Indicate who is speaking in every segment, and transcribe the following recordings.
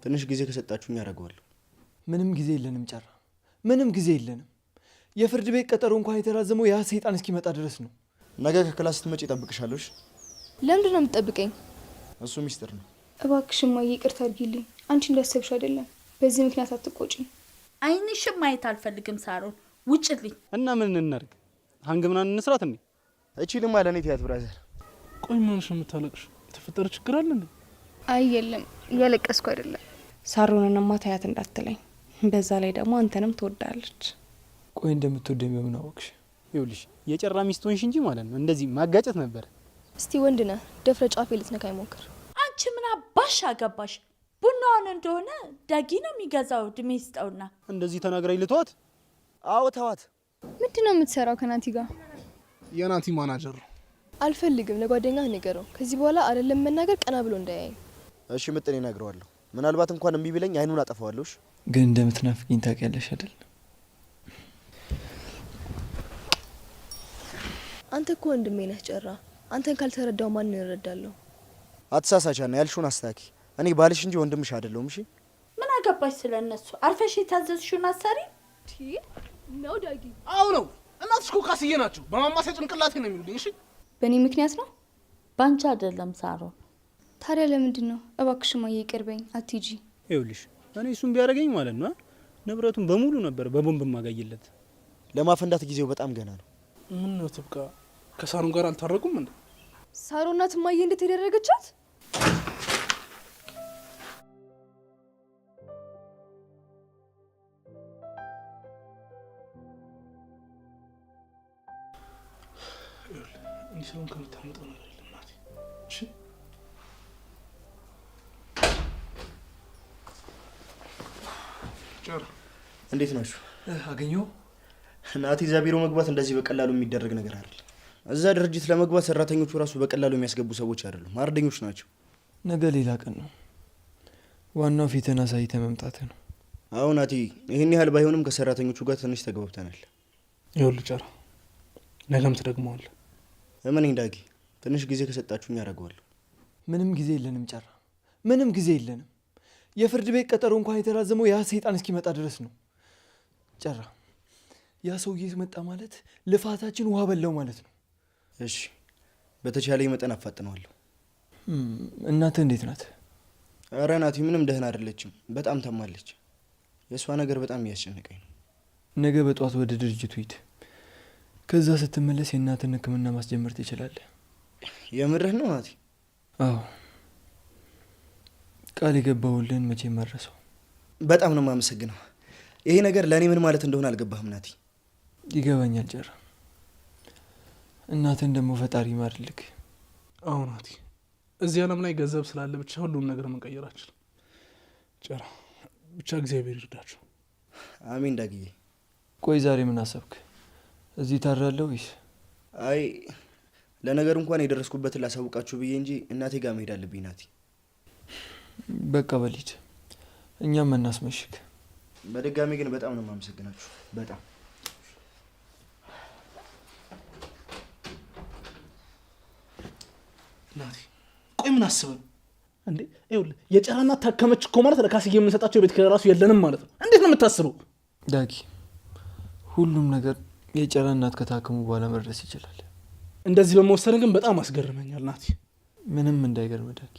Speaker 1: ትንሽ ጊዜ ከሰጣችሁኝ ያደርገዋለሁ።
Speaker 2: ምንም ጊዜ የለንም ጨራ፣ ምንም ጊዜ የለንም። የፍርድ ቤት ቀጠሮ እንኳን የተራዘመው ያ ሰይጣን እስኪመጣ ድረስ ነው።
Speaker 1: ነገ ከ class ስትመጪ እጠብቅሻለሁ። እሺ?
Speaker 3: ለምንድን ነው የምትጠብቀኝ?
Speaker 1: እሱ ሚስጥር ነው።
Speaker 3: እባክሽ እማዬ ይቅርታ አድርጊልኝ። አንቺ እንዳሰብሽው አይደለም። በዚህ ምክንያት አትቆጪኝ።
Speaker 4: አይንሽም ማየት አልፈልግም ሳሮን፣ ውጭልኝ።
Speaker 5: እና ምን እናድርግ? hang ምናምን እንስራት እንዴ?
Speaker 1: እቺ ልማ ለእኔ ትያት brother።
Speaker 6: ቆይ ምን ሆነሽ ነው የምታለቅሽ? የተፈጠረ ችግር አለ እንዴ?
Speaker 3: አይ የለም፣ እያለቀስኩ አይደለም።
Speaker 7: ሳሮንንማ ታያት እንዳትለኝ። በዛ ላይ ደግሞ አንተንም ትወዳለች።
Speaker 2: ቆይ እንደምትወደኝ በምን አወቅሽ?
Speaker 5: ይኸውልሽ የጨራ ሚስት ሆንሽ እንጂ ማለት ነው እንደዚህ ማጋጨት ነበር።
Speaker 3: እስቲ ወንድ ነህ ደፍረ ጫፌ ልትነካ ሞክር።
Speaker 4: አንቺ ምን አባሽ አገባሽ? ቡናውን እንደሆነ ዳጊ ነው የሚገዛው። እድሜ ይስጠውና።
Speaker 5: እንደዚህ ተናግራኝ ልተዋት?
Speaker 1: አዎ ተዋት።
Speaker 3: ምንድን ነው የምትሰራው ከናቲ ጋር?
Speaker 6: የናቲ ማናጀር ነው።
Speaker 3: አልፈልግም። ለጓደኛህ ንገረው። ከዚህ በኋላ አይደለም መናገር ቀና ብሎ እንዳያየኝ።
Speaker 1: እሺ ምጥን እነግረዋለሁ። ምናልባት እንኳን እምቢ ቢለኝ አይኑን አጠፋዋለሁ። እሺ
Speaker 2: ግን እንደምትናፍቂኝ ታውቂያለሽ አይደል?
Speaker 3: አንተ እኮ ወንድሜ ነህ ጨራ። አንተን ካልተረዳው ማንን እረዳለሁ?
Speaker 1: አትሳሳቻና ያልሽውን አስታኪ። እኔ ባልሽ እንጂ ወንድምሽ አይደለሁም። እሺ
Speaker 4: ምን አገባሽ ስለ እነሱ? አርፈሽ የታዘዝሽውን አሰሪ
Speaker 3: ነው ዳጊ።
Speaker 6: አዎ ነው። እናትሽ እኮ ካስዬ ናቸው። በማማሰያ ጭንቅላቴ ነው የሚሉልኝ። እሺ
Speaker 3: በእኔ ምክንያት ነው?
Speaker 4: ባንቺ አይደለም ሳሮን።
Speaker 3: ታዲያ ለምንድን ነው? እባክሽ እማዬ ይቅር በይኝ፣ አትሂጂ።
Speaker 5: ይኸውልሽ እኔ እሱን ቢያደርገኝ ማለት ነው ንብረቱን በሙሉ ነበር በቦምብ ማጋይለት።
Speaker 1: ለማፈንዳት ጊዜው በጣም ገና ነው።
Speaker 6: ምን ነው ትብቃ፣ ከሳሮን ጋር አልታረቁም እንዴ?
Speaker 3: ሳሮን ናት እማዬ እንዴት ያደረገቻት?
Speaker 6: እንዲህ ስለሆን ከምታመጣው ነገር የለም ናቲ። እሺ ጨራ፣
Speaker 1: እንዴት ናችሁ?
Speaker 2: አገኘሁ
Speaker 1: ናቲ፣ እዛ ቢሮ መግባት እንደዚህ በቀላሉ የሚደረግ ነገር አይደለም። እዛ ድርጅት ለመግባት ሰራተኞቹ ራሱ በቀላሉ የሚያስገቡ ሰዎች አይደሉም፣ አርደኞች ናቸው።
Speaker 2: ነገ ሌላ ቀን ነው። ዋናው ፊትህን አሳይተህ መምጣትህ ነው።
Speaker 1: አዎ ናቲ፣ ይህን ያህል ባይሆንም ከሰራተኞቹ ጋር ትንሽ ተግባብተናል።
Speaker 6: ይኸውልህ ጨራ፣ ነገም ትደግመዋለህ።
Speaker 1: እመነኝ ዳጊ፣ ትንሽ ጊዜ ከሰጣችሁኝ ያደርገዋለሁ።
Speaker 2: ምንም ጊዜ የለንም ጨራ፣ ምንም ጊዜ የለንም። የፍርድ ቤት ቀጠሮ እንኳን የተራዘመው ያ ሰይጣን እስኪመጣ ድረስ ነው። ጨራ፣ ያ ሰውዬ መጣ ማለት ልፋታችን ውሃ በላው ማለት ነው።
Speaker 1: እሺ፣ በተቻለ መጠን አፋጥነዋለሁ።
Speaker 2: እናትህ እንዴት ናት?
Speaker 1: ኧረ ናቲ ምንም ደህና አይደለችም። በጣም ታማለች። የእሷ ነገር በጣም እያስጨነቀኝ ነው።
Speaker 2: ነገ በጠዋት ወደ ድርጅቱ ሂድ። ከዛ ስትመለስ የእናትን ሕክምና ማስጀመር ትችላለህ።
Speaker 1: የምርህ ነው ናቲ?
Speaker 2: አዎ፣ ቃል የገባሁልህን መቼም መረሰው።
Speaker 1: በጣም ነው የማመሰግነው። ይሄ ነገር ለእኔ ምን ማለት እንደሆነ አልገባህም ናቲ።
Speaker 2: ይገባኛል ጨራ። እናትን ደግሞ ፈጣሪ ይማርልክ።
Speaker 6: አዎ ናቲ፣ እዚህ ዓለም ላይ ገንዘብ ስላለ ብቻ ሁሉም ነገር መቀየር አችልም። ጨራ፣ ብቻ እግዚአብሔር ይርዳቸው።
Speaker 1: አሜን ዳግዬ።
Speaker 2: ቆይ ዛሬ ምን አሰብክ? እዚህ ታድራለህ ወይስ?
Speaker 1: አይ ለነገሩ እንኳን የደረስኩበትን ላሳውቃችሁ ብዬ እንጂ እናቴ ጋር መሄድ አለብኝ ናቲ።
Speaker 2: በቃ በሊድ፣ እኛም እናስመሽክ።
Speaker 1: በድጋሚ ግን በጣም ነው የማመሰግናችሁ። በጣም
Speaker 6: ናቲ፣ ቆይ ምን አስበህ ነው እንዴ? ይኸውልህ የጨራ እናት ታከመች እኮ ማለት ለካስዬ የምንሰጣቸው የቤት ኪራይ ራሱ የለንም ማለት ነው። እንዴት ነው የምታስበው?
Speaker 2: ዳጊ፣ ሁሉም ነገር የጨራ እናት ከታከሙ በኋላ መድረስ ይችላል።
Speaker 6: እንደዚህ በመወሰን ግን በጣም አስገርመኛል ናቲ።
Speaker 2: ምንም እንዳይገርም ዳጊ፣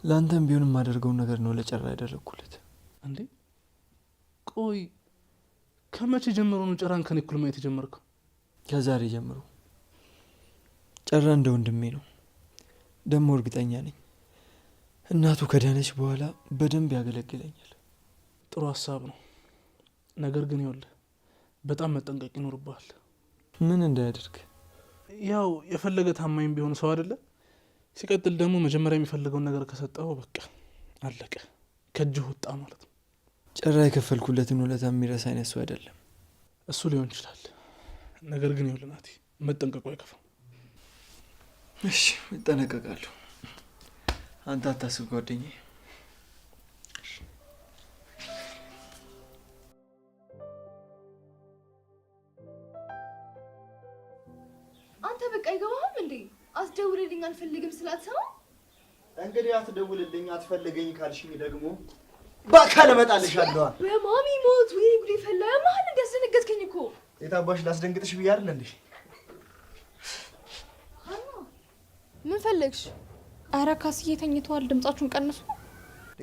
Speaker 2: ለአንተም ቢሆን የማደርገውን ነገር ነው ለጨራ ያደረግኩለት።
Speaker 6: እንዴ ቆይ ከመቼ ጀምሮ ነው ጨራን ከኔ እኩል ማየት የጀመርከው?
Speaker 2: ከዛሬ ጀምሮ። ጨራ እንደ ወንድሜ ነው። ደግሞ እርግጠኛ ነኝ እናቱ ከዳነች በኋላ በደንብ ያገለግለኛል።
Speaker 6: ጥሩ ሀሳብ ነው። ነገር ግን ይኸውልህ በጣም መጠንቀቅ ይኖርብሃል።
Speaker 2: ምን እንዳያደርግ?
Speaker 6: ያው የፈለገ ታማኝ ቢሆን ሰው አይደለ። ሲቀጥል ደግሞ መጀመሪያ የሚፈልገውን ነገር ከሰጠው በቃ አለቀ፣ ከእጅህ ወጣ ማለት ነው።
Speaker 2: ጨራ የከፈልኩለትን ውለታ የሚረሳ አይነት ሰው አይደለም።
Speaker 6: እሱ ሊሆን ይችላል። ነገር ግን ይኸውልህ ናቲ መጠንቀቁ አይከፋም።
Speaker 2: እሺ እጠነቀቃለሁ። አንተ አታስብ ጓደኛዬ።
Speaker 3: አንተ በቃ አይገባህም እንዴ? አስደውልልኝ አልፈልግም ስላትሰማ።
Speaker 1: እንግዲህ አትደውልልኝ አትፈልገኝ ካልሽኝ ደግሞ በአካል እመጣልሻለሁ።
Speaker 3: በማሚ ሞት ወይ ጉዴ ፈላ። መሀል እንዳስደነገጥከኝ እኮ።
Speaker 1: የታባሽ ላስደንግጥሽ ብዬ አይደል እንዴ?
Speaker 3: ምን ፈለግሽ?
Speaker 7: አረ ካስዬ ተኝተዋል። ድምጻችሁን ቀንሱ።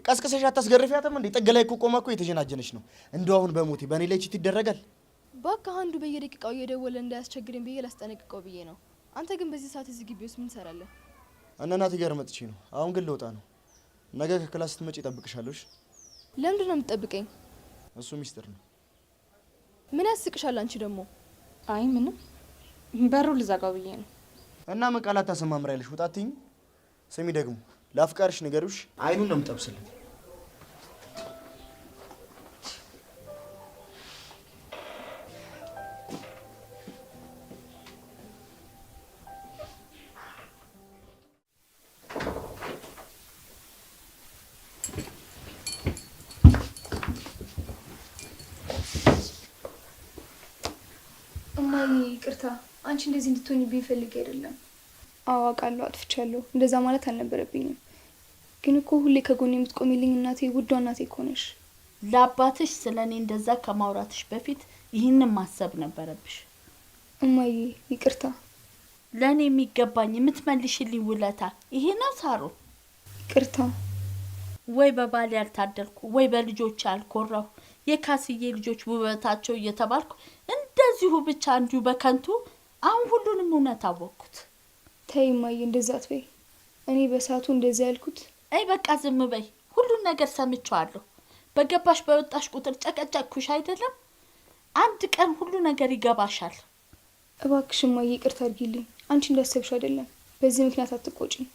Speaker 1: ቀስቅሰሽ አታስገርፊያትም እንዴ? ጥግ ላይ እኮ ቆማ እኮ የተጀናጀነች ነው። እንደው አሁን በሞቴ በእኔ ላይ cheat ይደረጋል?
Speaker 3: እባክህ አንዱ በየደቂቃው እየደወለ እንዳያስቸግረኝ ብዬ ላስጠነቅቀው ብዬ ነው። አንተ ግን በዚህ ሰዓት እዚህ ግቢ ውስጥ ምን ትሰራለህ?
Speaker 1: እነ ናቲ ጋር መጥቼ ነው። አሁን ግን ልወጣ ነው። ነገ ከ class ስትመጪ እጠብቅሻለሁ። እሺ?
Speaker 3: ለምንድን ነው የምትጠብቀኝ?
Speaker 1: እሱ ሚስጥር ነው።
Speaker 3: ምን ያስቅሻል አንቺ ደግሞ?
Speaker 7: አይ ምንም፣ በሩ ልዘጋው ብዬ ነው።
Speaker 1: እና ምን ቃላት ታሰማምሪያለሽ? ውጣ አትይኝም? ስሚ ደግሞ ለአፍቃሪሽ ንገሪው። እሺ? አይኑን ነው የምጠብስለት።
Speaker 3: እማዬ ይቅርታ፣ አንቺ እንደዚህ እንድትሆኝብኝ ፈልጌ አይደለም። አዎ አውቃለሁ፣ አጥፍቻለሁ። እንደዛ ማለት አልነበረብኝም። ግን እኮ ሁሌ ከጎኔ የምትቆሚልኝ እናቴ፣ ውዷ እናቴ እኮ ነሽ።
Speaker 4: ለአባትሽ ስለ እኔ እንደዛ ከማውራትሽ በፊት ይህንን ማሰብ ነበረብሽ።
Speaker 3: እማዬ ይቅርታ።
Speaker 4: ለእኔ የሚገባኝ የምትመልሽልኝ ውለታ ይሄ ነው ሳሮ?
Speaker 3: ይቅርታ።
Speaker 4: ወይ በባል ያልታደልኩ ወይ በልጆች ያልኮራሁ የካስዬ ልጆች ውበታቸው እየተባልኩ እንደዚሁ ብቻ እንዲሁ በከንቱ አሁን ሁሉንም እውነት አወቅኩት።
Speaker 3: ተይ እማዬ እንደዛ አትበይ። እኔ በሰዓቱ እንደዚያ ያልኩት።
Speaker 4: አይ በቃ ዝም በይ። ሁሉን ነገር ሰምቼዋለሁ። በገባሽ በወጣሽ ቁጥር ጨቀጨቅኩሽ አይደለም? አንድ ቀን ሁሉ ነገር ይገባሻል።
Speaker 3: እባክሽ እማዬ ይቅርታ አድርጊልኝ። አንቺ እንዳሰብሽው አይደለም። በዚህ ምክንያት አትቆጪኝ።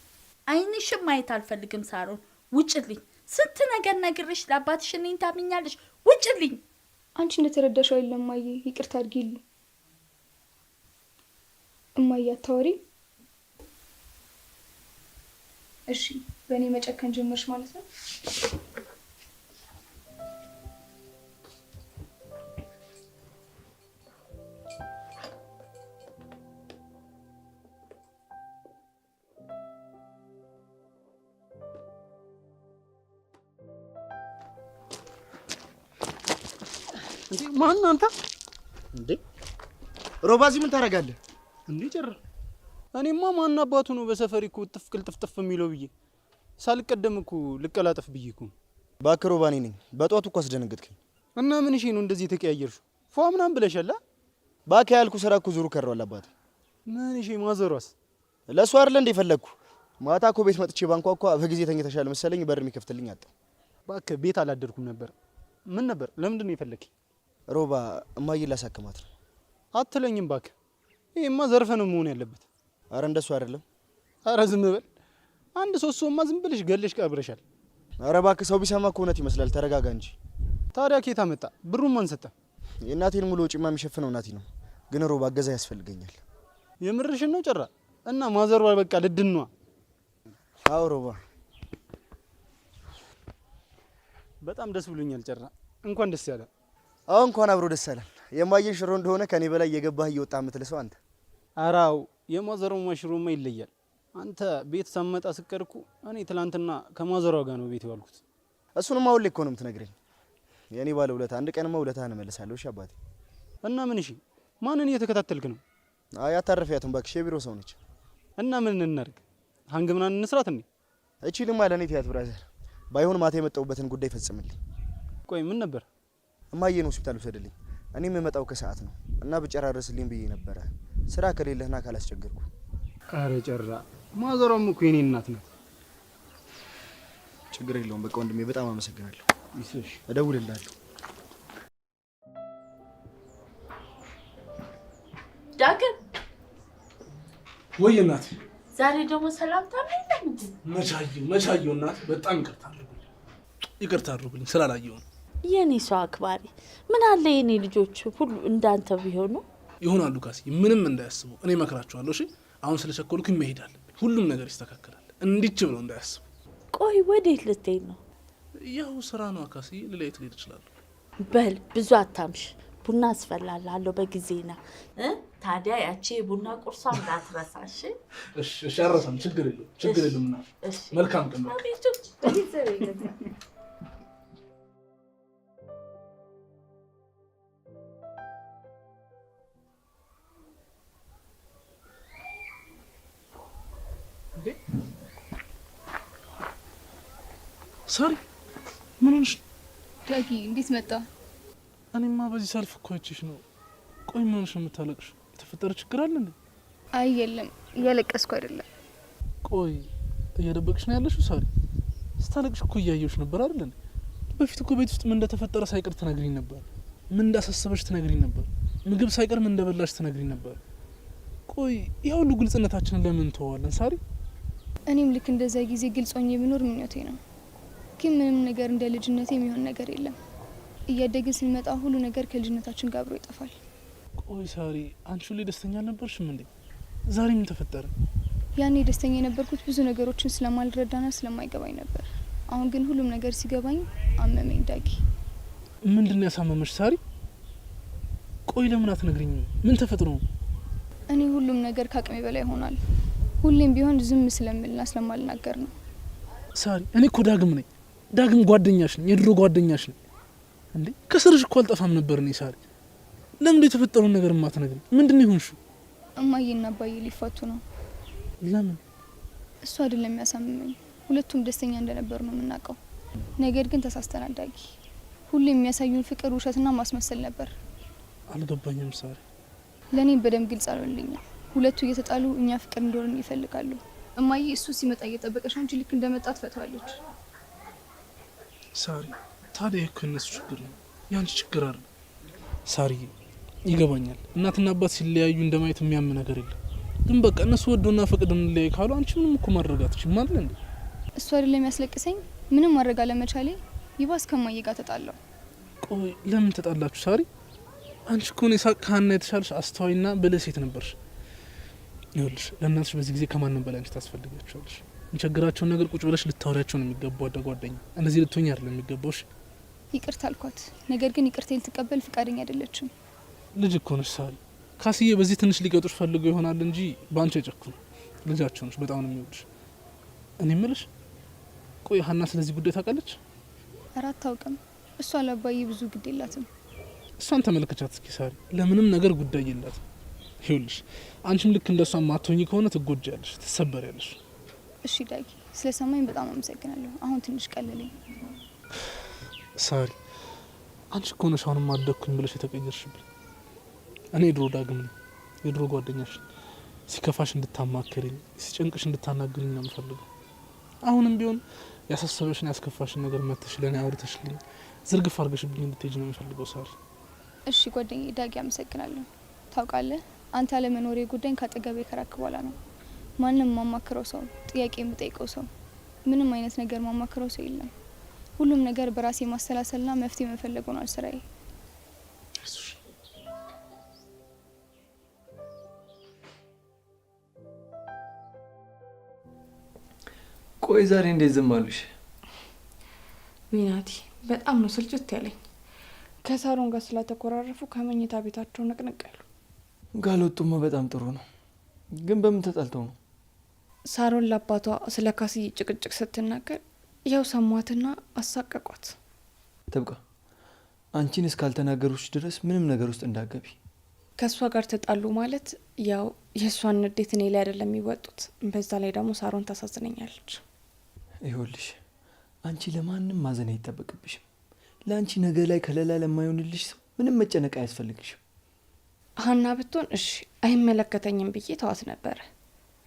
Speaker 4: አይንሽም ማየት አልፈልግም ሳሮን። ውጭልኝ። ስንት ነገር ነግሬሽ ለአባትሽ እኔን ታምኛለሽ። ውጭልኝ።
Speaker 3: አንቺ እንደተረዳሽው አይደለም እማዬ፣ ይቅርታ አድርጊልኝ። እማዬ አታወሪም? እሺ በእኔ መጨከን ጀመርሽ ማለት ነው?
Speaker 5: እንዴ ማን አንተ?
Speaker 1: እንዴ ሮባ እዚህ ምን ታደርጋለህ?
Speaker 5: እንዴ ጨራ፣ እኔማ ማን አባቱ ነው በሰፈሪ እኮ ጥፍ ቅልጥፍጥፍ የሚለው ብዬ ሳልቀደም እኮ ልቀላጠፍ ብዬ እኮ።
Speaker 1: እባክህ ሮባ እኔ ነኝ። በጠዋቱ እኮ አስደነገጥከኝ።
Speaker 5: እና ምን እሺ ነው እንደዚህ የተቀያየርሽው? ፏ ምናምን ብለሻል።
Speaker 1: እባክህ ያልኩህ ስራ እኮ ዙሩ ከሯል አባቴ።
Speaker 5: ምን እሺ ማዘሯስ?
Speaker 1: ለእሱ አይደለ እንደ ፈለግኩ። ማታ እኮ ቤት መጥቼ ባንኳኳ በጊዜ ተኝተሻል መሰለኝ በር የሚከፍትልኝ አጣሁ።
Speaker 5: እባክህ ቤት አላደርኩም ነበር። ምን ነበር? ለምንድን ነው የፈለግኝ?
Speaker 1: ሮባ እማዬን ላሳክማት ነው።
Speaker 5: አትለኝም እባክህ። ይሄማ ዘርፈ ነው መሆን ያለበት።
Speaker 1: አረ እንደሱ አይደለም።
Speaker 5: አረ ዝም በል። አንድ ሶስት ሰውማ ዝም ብለሽ ገለሽ ቀብረሻል።
Speaker 1: አረ እባክህ ሰው ቢሰማ እኮ እውነት ይመስላል። ተረጋጋ እንጂ።
Speaker 5: ታዲያ ከየት አመጣ? ብሩን ማን ሰጠ?
Speaker 1: የእናቴን ሙሉ ወጪማ የሚሸፍነው እናቴ ነው። ግን ሮባ እገዛ ያስፈልገኛል።
Speaker 5: የምርሽን ነው ጨራ? እና ማዘሯ በቃ ልድኗ።
Speaker 1: አዎ ሮባ፣
Speaker 5: በጣም ደስ ብሎኛል ጨራ። እንኳን ደስ ያለ።
Speaker 1: አዎ እንኳን አብሮ ደስ አለን። የማየን ሽሮ እንደሆነ ከኔ በላይ የገባህ እየወጣ የምትልሰው አንተ።
Speaker 5: አራው የማዘሯማ ሽሮማ ይለያል። አንተ ቤት ሳመጣ ስቀርኩ እኔ ትላንትና ከማዘሯ ጋር ነው ቤት የዋልኩት።
Speaker 1: እሱንማ ሁሌ እኮ ነው የምትነግረኝ። የኔ ባለ ውለታ፣ አንድ ቀንማ ውለታህን እመልሳለሁ። እሺ አባቴ።
Speaker 5: እና ምን እሺ፣ ማንን እየተከታተልክ ነው?
Speaker 1: አይ አታርፊያትም እባክሽ፣ የቢሮ ሰው ነች።
Speaker 5: እና ምን እናድርግ? hang ምናምን እንስራት እንዴ?
Speaker 1: እቺ ልማ ለእኔ ትያት brother። ባይሆን ማታ የመጣሁበትን ጉዳይ ፈጽምልኝ።
Speaker 5: ቆይ ምን ነበር?
Speaker 1: እማዬን ሆስፒታል ውሰድልኝ። እኔ የምመጣው ከሰዓት ነው እና ብጨራረስልኝ ብዬ ነበረ፣ ስራ ከሌለህና ካላስቸገርኩ።
Speaker 5: አረ ጨራ፣ ማዘሯም እኮ የኔ እናት ናት።
Speaker 1: ችግር የለውም በቃ ወንድሜ፣ በጣም አመሰግናለሁ።
Speaker 5: ይስሽ፣
Speaker 1: እደውልልሃለሁ።
Speaker 4: ዳግም
Speaker 6: ወይ እናቴ፣
Speaker 4: ዛሬ ደግሞ ሰላምታ የለም እንዴ?
Speaker 6: መቻየው መቻየው እናቴ፣ በጣም ይቅርታ አድርጉልኝ፣ ይቅርታ አድርጉልኝ ስላላየሁ ነው።
Speaker 4: የኔ ሰው አክባሪ፣ ምን አለ የኔ ልጆች ሁሉ እንዳንተ ቢሆኑ።
Speaker 6: ይሆናሉ ካሲ፣ ምንም እንዳያስቡ እኔ እመክራቸዋለሁ። እሺ አሁን ስለቸኮልኩኝ መሄድ አለብኝ። ሁሉም ነገር ይስተካከላል። እንዲች ብለው እንዳያስቡ።
Speaker 4: ቆይ ወዴት ልትሄድ ነው?
Speaker 6: ያው ስራ ነው ካሲ፣ ሌላ የት ልሄድ እችላለሁ?
Speaker 4: በል ብዙ አታምሽ፣ ቡና አስፈላልሃለሁ በጊዜ ና። ታዲያ ያቺ የቡና ቁርሷ እንዳትረሳ እሺ?
Speaker 6: እሺ፣ እሺ፣ አልረሳም። ችግር የለውም፣ ችግር የለውም። መልካም ቀን። ሳሪ ምን ሆነሽ?
Speaker 3: ዳጊ እንዴት መጣ?
Speaker 6: እኔማ በዚህ ሰልፍ እኮ አይቼሽ ነው። ቆይ ምን ሆነሽ ነው የምታለቅሽው? የተፈጠረ ችግር አለ እንዴ?
Speaker 3: አይ የለም፣ እያለቀስኩ አይደለም።
Speaker 6: ቆይ እየደበቅሽ ነው ያለሽው? ሳሪ ስታለቅሽ እኮ እያየሁሽ ነበር አይደል እንዴ? በፊት እኮ ቤት ውስጥ ምን እንደተፈጠረ ሳይቀር ትነግሪኝ ነበር። ምን እንዳሳሰበሽ ትነግሪኝ ነበር። ምግብ ሳይቀር ምን እንደበላሽ ትነግሪኝ ነበር። ቆይ ያ ሁሉ ግልጽነታችንን ለምን እንተዋለን ሳሪ?
Speaker 3: እኔም ልክ እንደዛ ጊዜ ግልጽ ሆኜ ብኖር ምኞቴ ነው። ግን ምንም ነገር እንደ ልጅነቴ የሚሆን ነገር የለም። እያደግን ስንመጣ ሁሉ ነገር ከልጅነታችን ጋር አብሮ ይጠፋል።
Speaker 6: ቆይ ሳሪ፣ አንቺ ሁሌ ደስተኛ አልነበርሽም እንዴ? ዛሬ ምን ተፈጠረ?
Speaker 3: ያኔ ደስተኛ የነበርኩት ብዙ ነገሮችን ስለማልረዳና ስለማይገባኝ ነበር። አሁን ግን ሁሉም ነገር ሲገባኝ አመመኝ ዳጊ።
Speaker 6: ምንድን ነው ያሳመመሽ ሳሪ? ቆይ ለምን አትነግሪኝም? ምን ተፈጥሮ ነው?
Speaker 3: እኔ ሁሉም ነገር ከአቅሜ በላይ ሆኗል። ሁሌም ቢሆን ዝም ስለምልና ስለማልናገር ነው።
Speaker 6: ሳሪ፣ እኔ እኮ ዳግም ነኝ። ዳግም ጓደኛሽ ነኝ፣ የድሮ ጓደኛሽ ነኝ። እንዴ ከስርሽ እኮ አልጠፋም ነበር እኔ ሳሪ። ለምንድን የተፈጠረውን ነገር የማትነግሪኝ? ምንድን ነው የሆንሽው?
Speaker 3: እማዬና አባዬ ሊፋቱ ነው።
Speaker 6: ለምን?
Speaker 3: እሱ አይደለም የሚያሳምመኝ፣ ሁለቱም ደስተኛ እንደነበሩ ነው የምናውቀው። ነገር ግን ተሳስተናል ዳጊ። ሁሌም የሚያሳዩን ፍቅር ውሸትና ማስመሰል ነበር።
Speaker 6: አልገባኝም ሳሪ።
Speaker 3: ለእኔም በደንብ ግልጽ አልሆንልኝም። ሁለቱ እየተጣሉ እኛ ፍቅር እንደሆንን ይፈልጋሉ። እማዬ እሱ ሲመጣ እየጠበቀች ነው እንጂ ልክ እንደመጣ ትፈተዋለች።
Speaker 6: ሳሪ ታዲያ እኮ የእነሱ ችግር ነው፣ ያንቺ ችግር አይደለም። ሳሪ ይገባኛል፣ እናትና አባት ሲለያዩ እንደማየት የሚያም ነገር የለም። ግን በቃ እነሱ ወዶና ፈቅደው እንለያይ ካሉ አንቺ ምንም እኮ ማድረግ አትችይም አይደል እንዴ?
Speaker 3: እሱ አይደለም የሚያስለቅሰኝ፣ ምንም ማድረግ አለመቻሌ። ይባስ ከማዬ ጋር ተጣላው።
Speaker 6: ቆይ ለምን ተጣላችሁ ሳሪ? አንቺ እኮ እኔ ሳቅ ከሀና የተሻለሽ አስተዋይና ብልህ ሴት ነበርሽ። ይኸውልሽ ለእናትሽ በዚህ ጊዜ ከማንም በላይ አንቺ ታስፈልጊያቸዋለሽ። የሚቸግራቸውን ነገር ቁጭ ብለሽ ልታወሪያቸው ነው የሚገባው። አደ ጓደኛ እንደዚህ ልትሆኝ አይደለም የሚገባው። እሺ
Speaker 3: ይቅርታ አልኳት። ነገር ግን ይቅርታ ልትቀበል ፍቃደኛ አይደለችም።
Speaker 6: ልጅ እኮ ነሽ ሳሪ። ካስዬ በዚህ ትንሽ ሊቀጡሽ ፈልገው ይሆናል እንጂ በአንቺ አይጨክኑም። ልጃቸው ነሽ፣ በጣም ነው የሚወዱሽ። እኔ የምልሽ ቆይ ሀና ስለዚህ ጉዳይ ታውቃለች?
Speaker 3: ኧረ አታውቅም። እሷ ለአባዬ ብዙ ግድ የላትም።
Speaker 6: እሷን ተመልከቻት እስኪ ሳሪ፣ ለምንም ነገር ጉዳይ የላትም። ይኸውልሽ አንቺም ልክ እንደሷ ማትሆኚ ከሆነ ትጎጃለሽ፣ ትሰበሪያለሽ።
Speaker 3: እሺ ዳጊ፣ ስለሰማኝ በጣም አመሰግናለሁ። አሁን ትንሽ ቀለለኝ።
Speaker 6: ሳሪ አንቺ እኮ ነሽ አሁንም አደግኩኝ ብለሽ የተቀየርሽብኝ። እኔ የድሮ ዳግም ነኝ፣ የድሮ ጓደኛሽ። ሲከፋሽ እንድታማክሪኝ፣ ሲጨንቅሽ እንድታናግሪኝ ነው የምፈልገው። አሁንም ቢሆን ያሳሰበሽን ያስከፋሽን ነገር መተሽ ለእኔ አውርተሽልኝ ዝርግፍ አድርገሽብኝ እንድትሄጂ ነው የምፈልገው ሳሪ።
Speaker 3: እሺ ጓደኛዬ ዳጊ፣ አመሰግናለሁ። ታውቃለህ አንተ አለመኖሬ ጉዳይን ካጠገቤ ከራክ በኋላ ነው ማንም ማማክረው ሰው፣ ጥያቄ የምጠይቀው ሰው፣ ምንም አይነት ነገር ማማክረው ሰው የለም። ሁሉም ነገር በራሴ ማሰላሰልና መፍትሄ መፈለግ ሆኗል ስራዬ።
Speaker 2: ቆይ ዛሬ እንዴት ዝም አሉሽ?
Speaker 7: ዊናቲ በጣም ነው ስልጭት ያለኝ። ከሳሮን ጋር ስላተኮራረፉ ከመኝታ ቤታቸው ንቅንቅ ያሉ።
Speaker 2: ጋልወጡማ በጣም ጥሩ ነው። ግን በምን ተጣልተው ነው?
Speaker 7: ሳሮን ለአባቷ ስለ ካስዬ ጭቅጭቅ ስትናገር ያው ሰሟትና አሳቀቋት።
Speaker 2: ትብቃ፣ አንቺን እስካልተናገሩሽ ድረስ ምንም ነገር ውስጥ እንዳገቢ።
Speaker 7: ከእሷ ጋር ተጣሉ ማለት ያው የእሷን ንዴት እኔ ላይ አይደለም የሚወጡት። በዛ ላይ ደግሞ ሳሮን ታሳዝነኛለች።
Speaker 2: ይኸውልሽ አንቺ ለማንም ማዘን አይጠበቅብሽም። ለአንቺ ነገ ላይ ከለላ ለማይሆንልሽ ሰው ምንም መጨነቅ አያስፈልግሽም።
Speaker 7: ሀና ብትሆን እሺ አይመለከተኝም ብዬ ተዋት ነበረ።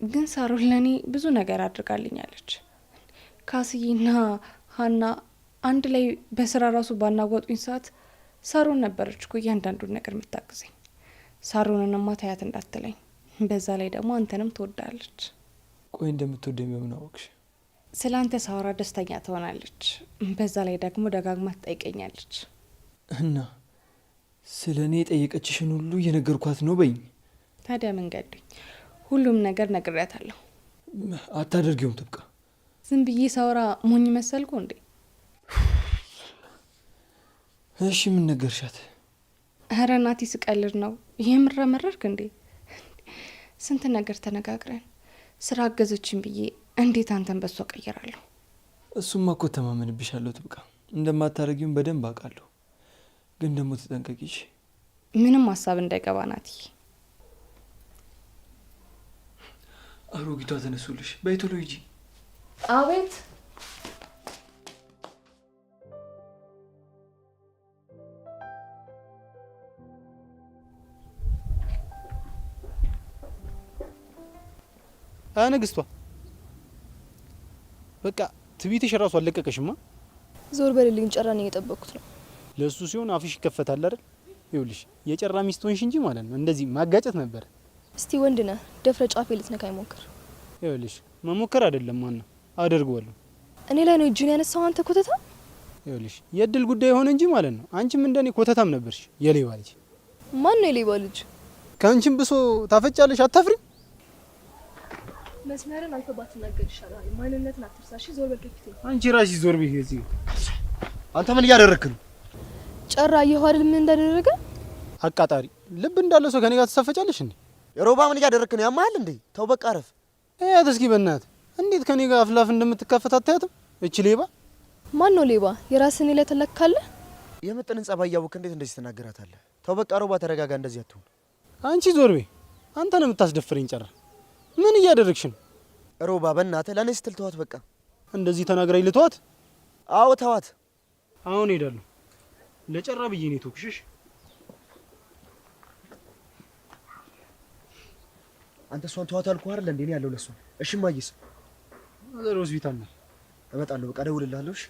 Speaker 7: ግን ሳሮን ለእኔ ብዙ ነገር አድርጋልኛለች። ካስዬና ሀና አንድ ላይ በስራ ራሱ ባናወጡኝ ሰዓት ሳሮን ነበረች እኮ እያንዳንዱን ነገር የምታግዘኝ። ሳሮንንማ ታያት እንዳትለኝ። በዛ ላይ ደግሞ አንተንም ትወዳለች።
Speaker 2: ቆይ እንደምትወደኝ በምን አወቅሽ?
Speaker 7: ስለ አንተ ሳወራ ደስተኛ ትሆናለች። በዛ ላይ ደግሞ ደጋግማ ትጠይቀኛለች።
Speaker 2: እና ስለ እኔ የጠየቀችሽን ሁሉ እየነገርኳት ነው በይኝ።
Speaker 7: ታዲያ ምን ገዱኝ? ሁሉም ነገር ነግሬያታለሁ።
Speaker 2: አታደርጊውም ትብቃ።
Speaker 7: ዝም ብዬ ሳወራ ሞኝ መሰልኩ እንዴ?
Speaker 2: እሺ ምን ነገርሻት?
Speaker 7: ኧረ ናቲ ስቀልድ ነው። የምር መረርክ እንዴ? ስንት ነገር ተነጋግረን ስራ አገዘችን ብዬ እንዴት አንተን በሷ ቀይራለሁ?
Speaker 2: እሱማ እኮ ተማመንብሻለሁ ትብቃ። እንደማታደርጊውን በደንብ አውቃለሁ። ግን ደግሞ ተጠንቀቂሽ።
Speaker 7: ምንም ሀሳብ እንዳይገባ ናቲ።
Speaker 2: አሮጊቷ ተነሱልሽ። በይ ቶሎ ሂጂ።
Speaker 7: አቤት።
Speaker 5: ንግስቷ በቃ ትቢትሽ እራሱ አለቀቀሽማ።
Speaker 3: ዞር በልልኝ፣ ጨራን እየጠበቅኩት ነው።
Speaker 5: ለሱ ሲሆን አፍሽ ይከፈታል አይደል? ይኸውልሽ የጨራ ሚስት ሆንሽ እንጂ ማለት ነው እንደዚህ ማጋጨት ነበር።
Speaker 3: እስቲ ወንድ ነህ ደፍረ ጫፌ ልትነካኝ ሞክር።
Speaker 5: ይኸውልሽ መሞከር አይደለም ማና አደርገዋለሁ።
Speaker 3: እኔ ላይ ነው እጅን ያነሳው አንተ ኮተታ።
Speaker 5: ይኸውልሽ የእድል ጉዳይ ሆነ እንጂ ማለት ነው አንቺም እንደኔ ኮተታም ነበርሽ። የሌባ ልጅ።
Speaker 3: ማን ነው የሌባ ልጅ?
Speaker 5: ከአንቺም ብሶ ታፈጫለሽ። አታፍሪም?
Speaker 3: መስመርን አልፈህ ባትናገር ይሻላል። ማንነትን አትርሳ። እሺ ዞር በል ከፊቴ።
Speaker 5: አንቺ ራስሽ ዞር በይ። እዚህ
Speaker 1: አንተ ምን እያደረግክ ነው?
Speaker 3: ጨራ አየኸው አይደል ምን እንዳደረገ?
Speaker 5: አቃጣሪ ልብ እንዳለ ሰው ከኔ ጋር ትሳፈጫለሽ እንዴ?
Speaker 1: ሮባ ምን እያደረግክ ነው? ያማሃል እንዴ? ተው በቃ አረፍ።
Speaker 5: እያት እስኪ በእናትህ እንዴት ከኔ ጋር አፍላፍ እንደምትካፈት አታያትም? እቺ ሌባ።
Speaker 3: ማን ነው ሌባ? የራስህን ላይ ተለካለህ።
Speaker 1: የምጥንን ጸባይ እያወቅህ እንዴት እንደዚህ ትናገራታለህ? ተው በቃ ሮባ ተረጋጋ፣ እንደዚህ አትሁን።
Speaker 5: አንቺ ዞር በይ። አንተ ነው የምታስደፍረኝ። ጨራ ምን እያደረግሽ ነው?
Speaker 1: ሮባ በእናትህ ለእኔ ስትል ተዋት በቃ።
Speaker 5: እንደዚህ ተናግራኝ ልተዋት?
Speaker 1: አዎ ተዋት።
Speaker 5: አሁን ሄዳለሁ። ለጨራ ብዬ ነው የተውኩሽ።
Speaker 1: አንተ እሷን ተዋት አልኩህ አይደል እንዴ? እኔ ያለው ለእሷ። እሺ እማዬስ?
Speaker 5: mother ሆስፒታል ነው።
Speaker 1: እመጣለሁ። በቃ እደውልልሃለሁ። እሺ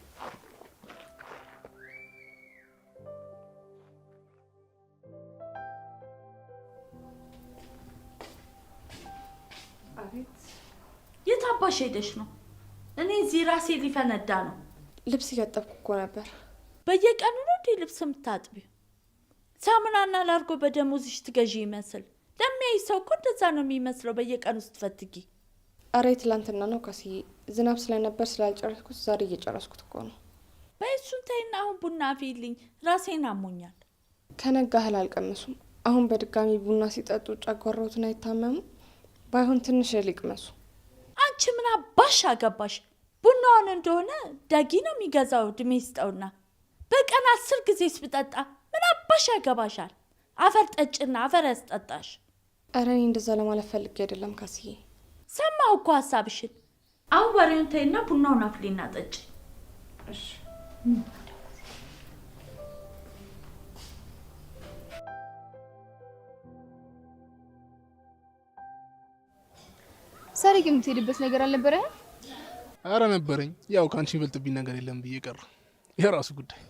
Speaker 4: የት አባሽ ሄደሽ ነው? እኔ እዚህ ራሴ ሊፈነዳ ነው።
Speaker 7: ልብስ እያጠብኩ እኮ ነበር።
Speaker 4: በየቀኑ ነው እንዴ ልብስ የምታጥቢው? ሳሙናና ላርጎ በደሞዝሽ ትገዢ ይመስል። ለሚያይ ሰው እኮ እንደዛ ነው የሚመስለው በየቀኑ ስትፈትጊ።
Speaker 7: አረ ትላንትና ነው ካስዬ፣ ዝናብ ስለነበር ስላልጨረስኩት ዛሬ እየጨረስኩት እኮ ነው።
Speaker 4: በይ እሱን ተይና አሁን ቡና አፍይልኝ፣ ራሴን አሞኛል።
Speaker 7: ከነጋ እህል አልቀመሱም። አሁን በድጋሚ ቡና ሲጠጡ ጨጓራዎትን አይታመሙ? ባይሆን ትንሽ እህል ይቅመሱ።
Speaker 4: አንቺ ምን አባሽ አገባሽ? ቡናውን እንደሆነ ዳጊ ነው የሚገዛው፣ እድሜ ይስጠውና። በቀን 10 ጊዜ ስብጠጣ ምን አባሽ ያገባሻል? አፈር ጠጭና አፈር ያስጠጣሽ።
Speaker 7: አረ እኔ እንደዛ ለማለት ፈልጌ አይደለም ካስዬ።
Speaker 4: ሰማሁ እኮ ሀሳብሽን። አሁን ወሬውን ተይና ቡናውን አፍሊና ጠጭ።
Speaker 7: እሺ።
Speaker 3: ዛሬ ግን የምትሄድበት ነገር አልነበረህም?
Speaker 6: አረ ነበረኝ። ያው ከአንቺ ይበልጥብኝ ነገር የለም ብዬ ቀረ። የራሱ ጉዳይ።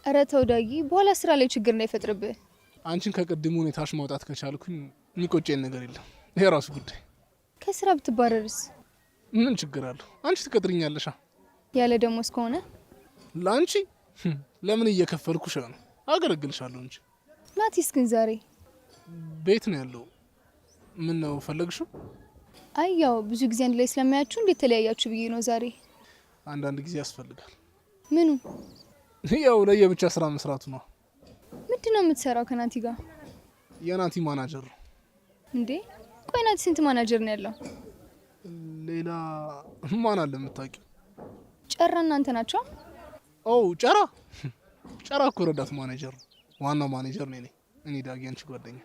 Speaker 3: አረ ተው ዳጊ፣ በኋላ ስራ ላይ ችግር እንዳይፈጥርብህ።
Speaker 6: አንቺን ከቅድሙ ሁኔታሽ ማውጣት ከቻልኩኝ የሚቆጨኝ ነገር የለም። የራሱ ጉዳይ።
Speaker 3: ከስራ ብትባረርስ?
Speaker 6: ምን ችግር አለው? አንቺ ትቀጥሪኛለሻ።
Speaker 3: ያለ ደሞዝ ከሆነ
Speaker 6: ለአንቺ ለምን እየከፈልኩሽ ነው? አገለግልሻለሁ እንጂ።
Speaker 3: ናቲስ ግን ዛሬ
Speaker 6: ቤት ነው ያለው። ምን ነው ፈለግሽው?
Speaker 3: አይ ያው ብዙ ጊዜ አንድ ላይ ስለማያችሁ እንዴት ተለያያችሁ ብዬ ነው ዛሬ።
Speaker 6: አንዳንድ ጊዜ ያስፈልጋል።
Speaker 3: ምኑ?
Speaker 6: ያው ለየብቻ ስራ መስራቱ ነው።
Speaker 3: ምንድነው የምትሰራው ከናቲ ጋር?
Speaker 6: የናቲ ማናጀር ነው።
Speaker 3: እንዴ ቆይ ናቲ ስንት ማናጀር ነው ያለው?
Speaker 6: ሌላ ማን አለ የምታውቂው?
Speaker 3: ጨራ እናንተ ናቸው?
Speaker 6: ኦ ጨራ ጨራ እኮ ረዳት ማናጀር ነው። ዋናው ማናጀር ነኝ እኔ ዳጊ፣ አንቺ ጓደኛ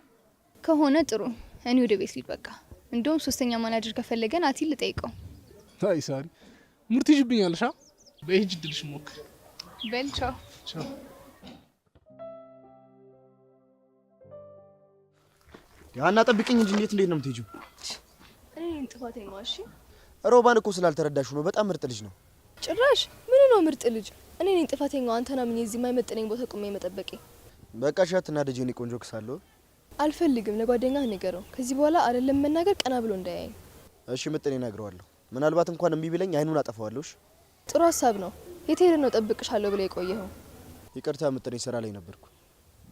Speaker 3: ከሆነ ጥሩ። እኔ ወደ ቤት ልሂድ በቃ። እንደውም ሶስተኛ ማናጀር ከፈለገ ናቲ ልጠይቀው።
Speaker 6: አይ ሳሪ ሙርት ይጅብኛልሻ። በይ ሂጂ፣ እድልሽ ሞክሪ።
Speaker 3: በል ቻው።
Speaker 6: ቻው።
Speaker 1: ያና ጠብቂኝ እንጂ እንዴት እንዴት ነው የምትሄጂው?
Speaker 3: እኔ ነኝ ጥፋተኛዋ። እሺ
Speaker 1: ሮባን እኮ ስላልተረዳሽው ነው። በጣም ምርጥ ልጅ ነው።
Speaker 3: ጭራሽ ምን ነው ምርጥ ልጅ? እኔ ነኝ ጥፋተኛዋ። አንተና ምን የዚህ የማይመጥነኝ ቦታ ቆሜ መጠበቄ።
Speaker 1: በቃ እሺ አትናደጂ የኔ ቆንጆ። ክሳለሁ።
Speaker 3: አልፈልግም። ለጓደኛህ ንገረው። ከዚህ በኋላ አይደለም መናገር ቀና ብሎ እንዳያየኝ።
Speaker 1: እሺ ምጥኔ እነግረዋለሁ። ምናልባት እንኳን እምቢ ቢለኝ አይኑን አጠፋዋለሁ። እሺ
Speaker 3: ጥሩ ሀሳብ ነው። የት ሄደህ ነው እጠብቅሻለሁ ብለህ የቆየኸው?
Speaker 1: ይቅርታ ምጥኔ፣ ስራ ላይ ነበርኩ።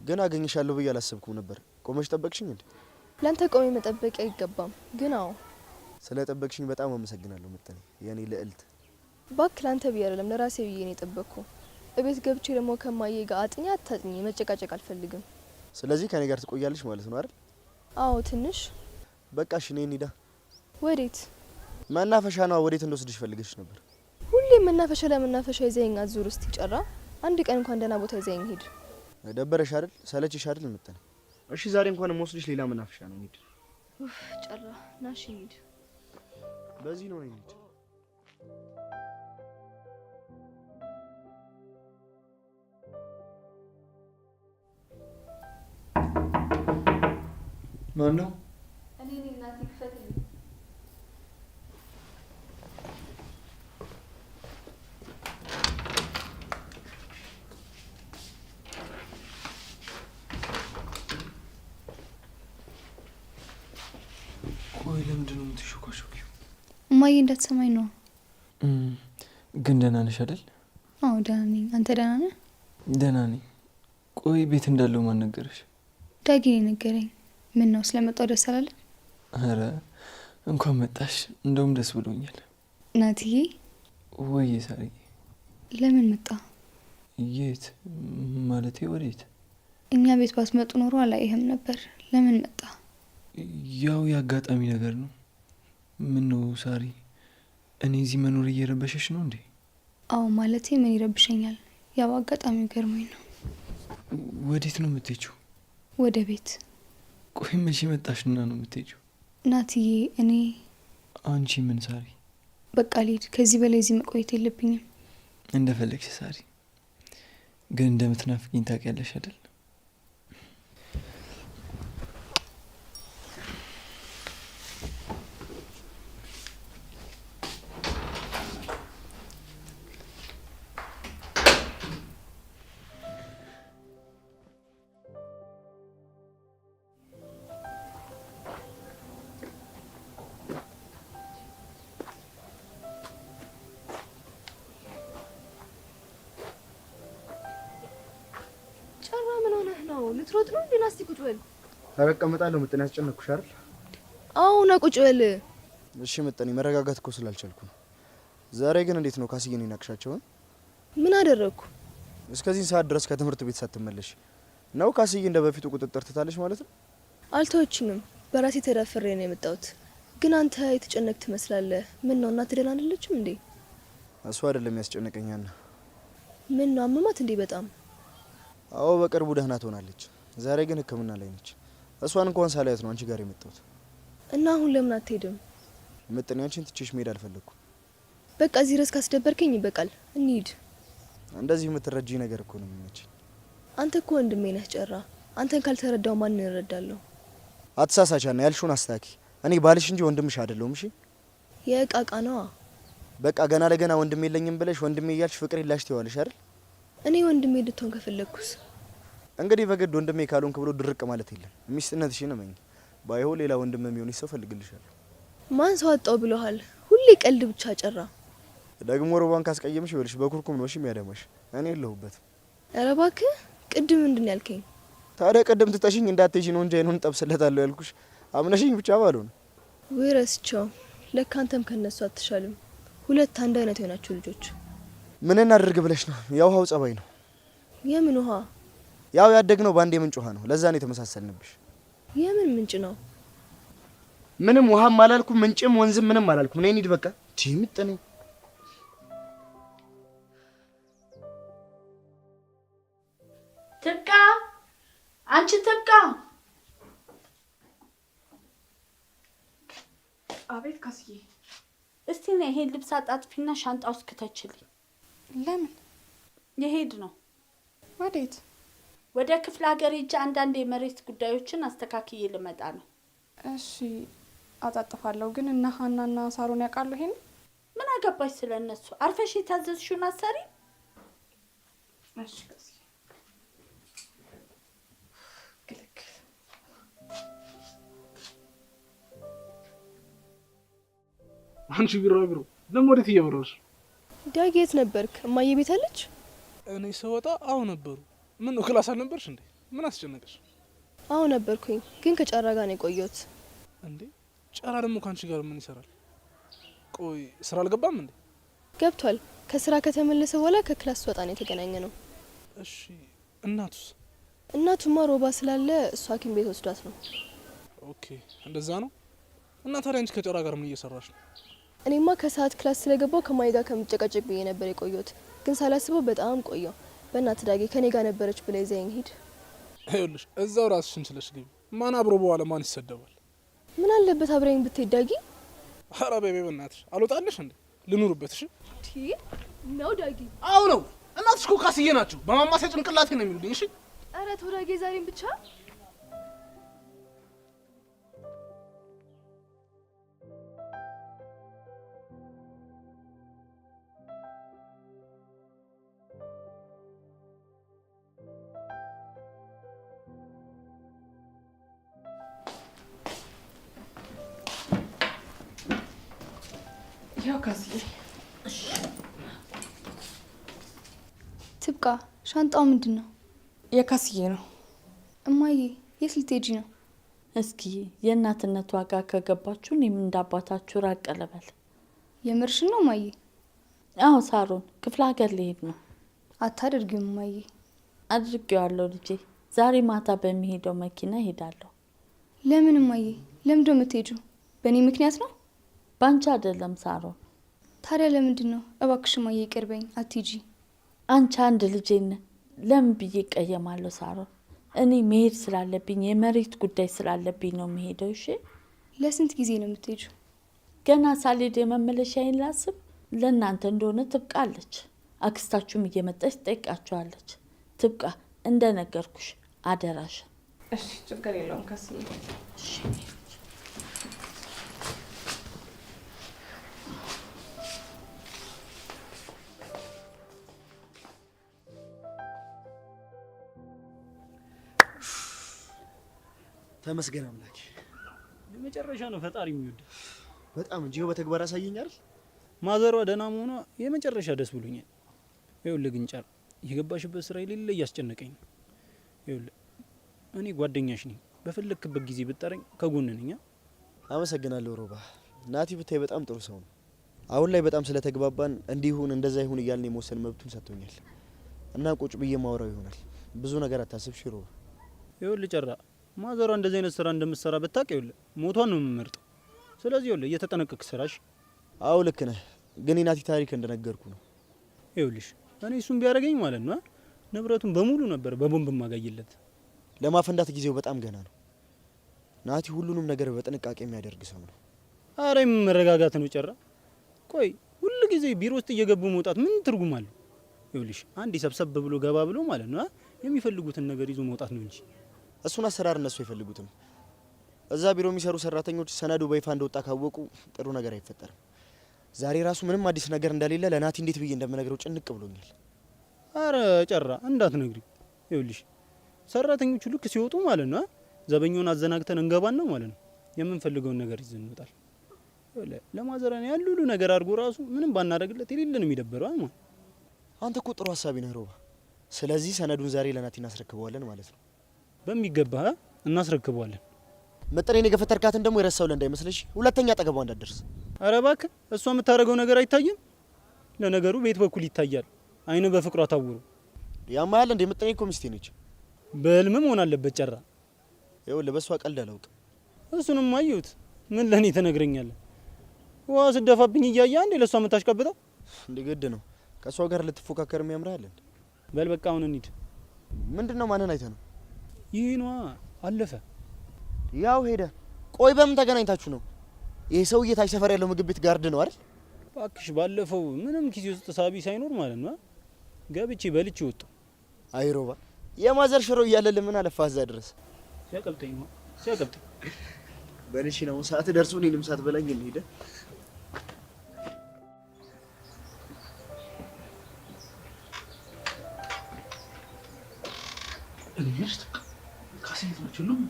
Speaker 1: ግን አገኝሻለሁ ብዬ አላሰብኩም ነበር። ቆመሽ ጠበቅሽኝ እንዴ?
Speaker 3: ላንተ ቆሜ መጠበቅ አይገባም። ግን አዎ
Speaker 1: ስለ ጠበቅሽኝ በጣም አመሰግናለሁ ምጥኔ፣ የኔ ልዕልት።
Speaker 3: እባክህ ላንተ ብዬ አይደለም ለራሴ ብዬ ነው የጠበቅኩ። እቤት ገብቼ ደግሞ ከማዬ ጋር አጥኚ አታጥኚ መጨቃጨቅ አልፈልግም።
Speaker 1: ስለዚህ ከኔ ጋር ትቆያለሽ ማለት ነው አይደል?
Speaker 3: አዎ ትንሽ።
Speaker 1: በቃ እሺ፣ ነይ እንሂዳ።
Speaker 3: ወዴት?
Speaker 1: መናፈሻ ነዋ። ወዴት እንደወስድሽ ፈልገሽ ነበር?
Speaker 3: ሁሌ መናፈሻ ለመናፈሻ ይዘኸኝ አትዙር እስቲ ጨራ። አንድ ቀን እንኳን ደህና ቦታ ይዘኸኝ ሂድ።
Speaker 1: ደበረሽ አይደል? ሰለችሽ አይደል? ምጥን እሺ፣ ዛሬ እንኳን የምወስድሽ ሌላ መናፈሻ ነው። እንሂድ።
Speaker 3: ኡፍ ጨራ፣ ና እሺ እንሂድ።
Speaker 1: በዚህ ነው እንሂድ።
Speaker 2: ማን ነው?
Speaker 3: እኔ ነኝ እናቴ፣ ክፈትልኝ።
Speaker 2: ቆይ ለምንድን ነው የምትሾካሾኪው?
Speaker 3: እማዬ እንዳትሰማኝ ነው።
Speaker 2: ግን ደህና ነሽ አይደል?
Speaker 3: አዎ ደህና ነኝ። አንተ ደህና ነህ?
Speaker 2: ደህና ነኝ። ቆይ ቤት እንዳለው ማን ነገረሽ?
Speaker 3: ዳጊ ነው የነገረኝ። ምን ነው ስለመጣሁ ደስ አላለህ?
Speaker 2: ኧረ እንኳን መጣሽ፣ እንደውም ደስ ብሎኛል።
Speaker 3: ናትዬ።
Speaker 2: ወይ ሳርዬ።
Speaker 3: ለምን መጣ?
Speaker 2: የት ማለቴ ወዴት?
Speaker 3: እኛ ቤት ባትመጡ ኖሮ አላይህም ነበር። ለምን መጣ?
Speaker 2: ያው የአጋጣሚ ነገር ነው። ምን ነው ሳሪ፣ እኔ እዚህ መኖር እየረበሸሽ ነው እንዴ?
Speaker 3: አዎ ማለቴ ምን ይረብሸኛል? ያው አጋጣሚው ገርሞኝ ነው።
Speaker 2: ወዴት ነው የምትሄጂው?
Speaker 3: ወደ ቤት።
Speaker 2: ቆይ መቼ መጣሽና ነው የምትሄጂው?
Speaker 3: ናትዬ እኔ
Speaker 2: አንቺ ምን ሳሪ?
Speaker 3: በቃ ልሂድ። ከዚህ በላይ እዚህ መቆየት የለብኝም።
Speaker 2: እንደፈለግሽ ሳሪ፣ ግን እንደምትናፍቂኝ ታውቂያለሽ አይደል?
Speaker 3: ጨራ ምን ሆነህ ነው? ልትሮጥ ነው እንዴ? ና እስቲ ቁጭ በል።
Speaker 1: ኧረ እቀመጣለሁ። ምጥኔ ያስጨነቅኩሽ አይደል?
Speaker 3: አዎ ና ቁጭ በል።
Speaker 1: እሺ ምጥኔ፣ መረጋጋት እኮ ስላልቻልኩ ነው። ዛሬ ግን እንዴት ነው ካስዬን የናቅሻቸው?
Speaker 3: ምን አደረግኩ?
Speaker 1: እስከዚህ ሰዓት ድረስ ከትምህርት ቤት ሳትመለሽ ነው ካስዬ እንደ በፊቱ ቁጥጥር ትታለች ማለት ነው?
Speaker 3: አልተወችኝም። በራሴ ተዳፍሬ ነው የመጣሁት። ግን አንተ የተጨነቅ ትመስላለህ። ምን ነው እናትህ ደህና አይደለችም እንዴ?
Speaker 1: እሱ አይደለም ያስጨነቀኛና።
Speaker 3: ምን ነው አመማት እንዴ? በጣም
Speaker 1: አዎ፣ በቅርቡ ደህና ትሆናለች። ዛሬ ግን ሕክምና ላይ ነች። እሷን እንኳን ሳላያት ነው አንቺ ጋር የመጣሁት።
Speaker 3: እና አሁን ለምን አትሄድም?
Speaker 1: ምጥኔ፣ አንቺን ትቼሽ መሄድ አልፈለኩም።
Speaker 3: በቃ እዚህ ድረስ ካስደበርከኝ ይበቃል። እንሂድ።
Speaker 1: እንደዚህ የምትረጂኝ ነገር እኮ ነው የሚመቸኝ።
Speaker 3: አንተ እኮ ወንድሜ ነህ ጨራ። አንተን ካልተረዳው ማንን እረዳለሁ?
Speaker 1: አትሳሳቻና ያልሽውን አስታኪ። እኔ ባልሽ እንጂ ወንድምሽ አይደለሁም። እሺ?
Speaker 3: የእቃ እቃ ነዋ።
Speaker 1: በቃ ገና ለገና ወንድሜ የለኝም ብለሽ ወንድሜ እያልሽ ፍቅሬን ላሽ ትይዋለሽ አይደል?
Speaker 3: እኔ ወንድሜ ልትሆን ከፈለግኩስ?
Speaker 1: እንግዲህ በግድ ወንድሜ ካልሆንክ ብሎ ድርቅ ማለት የለም። ሚስትነትሽን እመኚ። ባይሆን ሌላ ወንድም የሚሆንሽ ሰው ፈልግልሻለሁ።
Speaker 3: ማን ሰው አጣው ብሎሃል? ሁሌ ቀልድ ብቻ ጨራ።
Speaker 1: ደግሞ ሮባን ካስቀየምሽ ይኸውልሽ በኩርኩም ነው እሺ የሚያደማሽ። እኔ የለሁበትም።
Speaker 3: ኧረ እባክህ ቅድም ምንድን ነው ያልከኝ?
Speaker 1: ታዲያ ቅድም ትተሽኝ እንዳትሄጂ ነው እንጂ አይኑን ጠብስለታለሁ ያልኩሽ አምነሽኝ ብቻ ባልሆነ።
Speaker 3: ውይ ረስቸው። ለካ አንተም ከነሱ አትሻልም። ሁለት አንድ አይነት የሆናችሁ ልጆች።
Speaker 1: ምን እናድርግ ብለሽ ነው? የውሃው ጸባይ ነው።
Speaker 3: የምን ውሃ?
Speaker 1: ያው ያደግነው በአንድ የምንጭ ውሃ ነው። ለዛ ነው የተመሳሰልንብሽ።
Speaker 3: የምን ምንጭ ነው?
Speaker 1: ምንም ውሃም አላልኩም፣ ምንጭም ወንዝም ምንም አላልኩም። ነይ እንሂድ በቃ። ምጥኔ
Speaker 4: ትብቃ፣ አንቺ ትብቃ።
Speaker 7: አቤት ካስዬ።
Speaker 4: እስቲ ነይ ይሄን ልብስ አጣጥፊና ሻንጣ ውስጥ ክተችልኝ።
Speaker 7: ለምን?
Speaker 4: የሄድ ነው።
Speaker 7: ወዴት?
Speaker 4: ወደ ክፍለ ሀገር ሄጄ አንዳንድ የመሬት ጉዳዮችን አስተካክዬ ልመጣ ነው።
Speaker 7: እሺ አጣጥፋለሁ። ግን እነ ሀናና ሳሮን ያውቃሉ ይሄን?
Speaker 4: ምን አገባሽ ስለ እነሱ? አርፈሽ የታዘዝሽውን አሰሪ።
Speaker 7: እሺ ካስዬ። ግልግል።
Speaker 6: አንቺ ቢራቢሮ ደግሞ ወዴት እየበረርሽ?
Speaker 3: ዳጊ የት ነበርክ? እማዬ ቤት አለች?
Speaker 6: እኔ ስወጣ አዎ ነበሩ። ምን ነው class አልነበርሽ እንዴ? ምን አስጨነቀሽ?
Speaker 3: አዎ ነበርኩኝ፣ ግን ከጨራ ጋር ነው የቆየሁት።
Speaker 6: እንዴ ጨራ ደግሞ ከአንቺ ጋር ምን ይሰራል? ቆይ ስራ አልገባም እንዴ?
Speaker 3: ገብቷል። ከስራ ከተመለሰ በኋላ ከ class ስወጣ ነው የተገናኘ ነው።
Speaker 6: እሺ እናቱስ?
Speaker 3: እናቱማ ሮባ ስላለ እሱ ሐኪም ቤት ወስዷት ነው።
Speaker 6: Okay፣ እንደዛ ነው። እና ታዲያ አንቺ ከጨራ ጋር ምን እየሰራሽ ነው?
Speaker 3: እኔማ ከሰዓት class ስለገባው ከማይ ጋር ከምጨቃጨቅ ብዬ ነበር የቆየሁት፣ ግን ሳላስበው በጣም ቆየው። በእናትህ ዳጌ ከኔ ጋር ነበረች ብለህ ይዘኸኝ ሂድ።
Speaker 6: ይኸውልሽ እዛው ራስሽን ችለሽ ግቢ። ማን አብሮ በኋላ ማን ይሰደባል?
Speaker 3: ምን አለበት አብረኝ ብትሄድ ዳጊ?
Speaker 6: ኧረ baby በእናትሽ አልወጣልሽ እንዴ? ልኑርበት። እሺ
Speaker 3: ነው ዳጊ?
Speaker 6: አዎ ነው። እናትሽ እኮ ካስዬ ናቸው። በማማሰያ ጭንቅላቴ ነው የሚሉኝ። እሺ
Speaker 3: ኧረ ተው ዳጊ ዛሬን ብቻ።
Speaker 7: ያው ካስዬ።
Speaker 3: ትብቃ፣ ሻንጣው ምንድን ነው?
Speaker 7: የካስዬ ነው።
Speaker 3: እማዬ የት ልትሄጂ ነው?
Speaker 4: እስኪ የእናትነት ዋጋ ከገባችሁ እኔም እንዳባታችሁ ራቅ ልበል።
Speaker 3: የምርሽን ነው እማዬ?
Speaker 4: አዎ ሳሮን፣ ክፍለ ሀገር ልሄድ ነው።
Speaker 3: አታደርጊውም እማዬ።
Speaker 4: አድርጌዋለሁ ልጄ። ዛሬ ማታ በሚሄደው መኪና እሄዳለሁ።
Speaker 3: ለምን እማዬ? ለምንድን ነው የምትሄጂው? በእኔ ምክንያት ነው?
Speaker 4: ባንቺ አይደለም ሳሮን።
Speaker 3: ታዲያ ለምንድን ነው? እባክሽ እማዬ ይቅር በይኝ፣ አትሂጂ።
Speaker 4: አንቺ አንድ ልጄን ለምን ብዬ እቀየማለሁ ሳሮን? እኔ መሄድ ስላለብኝ የመሬት ጉዳይ ስላለብኝ ነው የምሄደው። እሺ።
Speaker 3: ለስንት ጊዜ ነው የምትሄጂው?
Speaker 4: ገና ሳልሄድ የመመለሻዬን ላስብ። ለእናንተ እንደሆነ ትብቃለች። አክስታችሁም እየመጣች ትጠይቃችኋለች። ትብቃ፣ እንደነገርኩሽ አደራሽ።
Speaker 7: እሺ ችግር የለውም ካስዬ።
Speaker 4: እሺ።
Speaker 1: ተመስገን አምላክ።
Speaker 5: የመጨረሻ ነው ፈጣሪ የሚወድ
Speaker 1: በጣም እንጂ ይኸው በተግባር አሳየኛል።
Speaker 5: ማዘሯ ደህና መሆኗ የመጨረሻ ደስ ብሎኛል። ይኸውልህ ግን ጫር የገባሽበት ስራ የሌለ እያስጨነቀኝ ነው። ይኸውልህ እኔ ጓደኛሽ ነኝ። በፈለክበት ጊዜ ብጠረኝ ከጎን ነኝ።
Speaker 1: አመሰግናለሁ ሮባ። ናቲ ብታይ በጣም ጥሩ ሰው ነው። አሁን ላይ በጣም ስለተግባባን እንዲሁን እንደዛ ይሁን እያልን የመወሰን መብቱን ሰጥቶኛል እና ቁጭ ብዬ ማውራው ይሆናል። ብዙ ነገር አታስብ እሺ ሮባ።
Speaker 5: ይኸውልህ ጨራ ማዘሯ እንደዚህ አይነት ስራ እንደምትሰራ ብታውቅ ይኸውልህ ሞቷን ነው የምመርጠው። ስለዚህ ይኸውልህ እየተጠነቀቅክ ስራሽ።
Speaker 1: አዎ ልክ ነህ፣ ግን የናቲ ታሪክ እንደነገርኩ ነው።
Speaker 5: ይኸውልሽ እኔ እሱን ቢያደርገኝ ማለት ነው ንብረቱን በሙሉ ነበር በቦምብ ማጋይለት።
Speaker 1: ለማፈንዳት ጊዜው በጣም ገና ነው። ናቲ ሁሉንም ነገር በጥንቃቄ የሚያደርግ ሰው ነው።
Speaker 5: አረ መረጋጋት ነው ጨራ። ቆይ ሁሉ ጊዜ ቢሮ ውስጥ እየገቡ መውጣት ምን ትርጉም አለው? ይኸውልሽ አንድ ሰብሰብ ብሎ ገባ ብሎ ማለት ነው የሚፈልጉትን ነገር ይዞ መውጣት ነው እንጂ
Speaker 1: እሱን አሰራር እነሱ አይፈልጉትም። እዛ ቢሮ የሚሰሩ ሰራተኞች ሰነዱ በይፋ እንደወጣ ካወቁ ጥሩ ነገር አይፈጠርም። ዛሬ ራሱ ምንም አዲስ ነገር እንደሌለ ለናቲ እንዴት ብዬ እንደምነግረው ጭንቅ ብሎኛል።
Speaker 5: አረ ጨራ እንዳትነግሪ። ይኸውልሽ ሰራተኞቹ ልክ ሲወጡ ማለት ነው ዘበኛውን አዘናግተን እንገባን ነው ማለት ነው የምንፈልገውን ነገር ይዘን እንወጣለን። ለማዘራን ያሉ ሁሉ ነገር አድርጎ ራሱ ምንም ባናደርግለት የሌለ ነው የሚደበረው። አማ
Speaker 1: አንተ እኮ ጥሩ ሀሳቢ ነህ ሮባ። ስለዚህ ሰነዱን ዛሬ ለናቲ እናስረክበዋለን ማለት ነው።
Speaker 5: በሚገባ እናስረክበዋለን።
Speaker 1: መጠኔን የገፈተርካትን ደግሞ የረሳው እንዳይመስልሽ፣ ሁለተኛ አጠገቧ እንዳትደርስ።
Speaker 5: አረ እባክህ እሷ የምታደርገው ነገር አይታይም። ለነገሩ ቤት በኩል ይታያል። አይን በፍቅሯ ታውሮ
Speaker 1: ያማ ያለ እንደ መጠኔ እኮ ሚስቴ ነች።
Speaker 5: በህልም መሆን አለበት ጨራ።
Speaker 1: ይኸውልህ በእሷ ቀልድ አላውቅም።
Speaker 5: እሱንም አየሁት። ምን ለእኔ ትነግረኛለህ? ውሃ ስደፋብኝ እያየ አንዴ ለእሷ የምታሽቀብጠው
Speaker 1: እንደ ግድ ነው። ከእሷ ጋር ልትፎካከር የሚያምርሃል እንዴ?
Speaker 5: በል በቃ አሁን እንሂድ።
Speaker 1: ምንድነው? ማንን አይተህ ነው?
Speaker 5: ይህ ነዋ አለፈ።
Speaker 1: ያው ሄደ። ቆይ በምን ተገናኝታችሁ ነው? ይሄ ሰውዬ ታች ሰፈር ያለው ምግብ ቤት guard ነው አይደል?
Speaker 5: እባክሽ ባለፈው ምንም ኪሴ ውስጥ ሳቢ ሳይኖር ማለት ነው ገብቼ በልቼ ወጣሁ።
Speaker 1: አይ ሮባ፣ የማዘር ሽሮ እያለልህ ምን አለፋህ እዛ ድረስ?
Speaker 5: ሲያቀብጠኝ ነው ሲያቀብጠኝ።
Speaker 1: በልሽ ነው ሰዓት ደርሶ እኔንም ሳትበላኝ እንሂድ።
Speaker 6: እኔ ካሴ የት ናቸው? የሉም?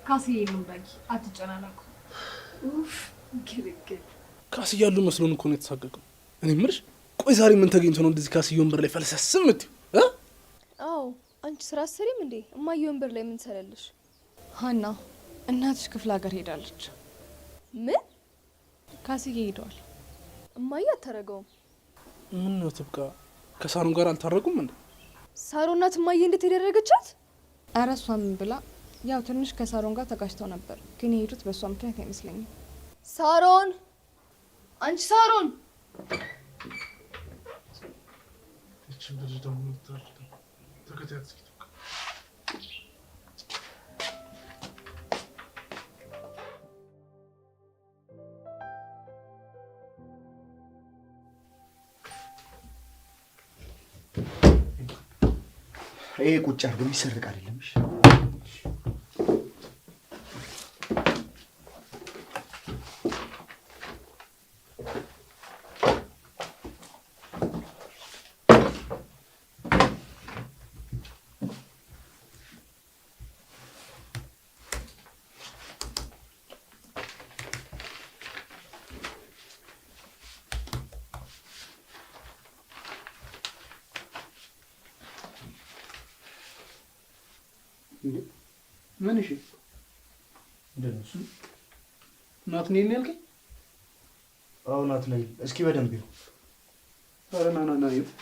Speaker 7: ካሴ የሉም ዳጊ፣ አትጨናነቁ። ኡፍ ግልግል።
Speaker 6: ካሴ ያሉ መስሎን እኮ ነው የተሳቀቀው። እኔ የምልሽ ቆይ ዛሬ ምን ተገኝቶ ነው እንደዚህ ካሴ ወንበር ላይ ፈልሰስ የምትይው?
Speaker 3: አዎ አንቺ ስራ አትሰሪም እንዴ? እማዬ ወንበር ላይ ምን ትሰሪያለሽ?
Speaker 7: ሀና እናትሽ ክፍለ ሀገር ሄዳለች።
Speaker 3: ምን?
Speaker 7: ካስዬ ሄደዋል።
Speaker 3: እማዬ አታረገውም።
Speaker 6: ምን ነው ትብቃ፣ ከሳሮን ጋር አልታረቁም እንዴ?
Speaker 3: ሳሮን ናት እማዬ እንዴት የደረገቻት?
Speaker 7: ኧረ እሷ ምን ብላ፣ ያው ትንሽ ከሳሮን ጋር ተጋጭተው ነበር፣ ግን የሄዱት በእሷ ምክንያት አይመስለኝም።
Speaker 3: ሳሮን፣ አንቺ ሳሮን!
Speaker 6: ይህችን ልጅ ደግሞ ተከታያት እስኪ።
Speaker 1: ይሄ ቁጭ አድርጎ የሚሰርቅ አይደለም። እሺ
Speaker 6: ምን? እሺ ናትናኤል ነው ያልከኝ?
Speaker 1: አዎ ናትናኤል። እስኪ በደንብ ይኸው።
Speaker 6: ኧረ ና ና ና፣ ይኸው።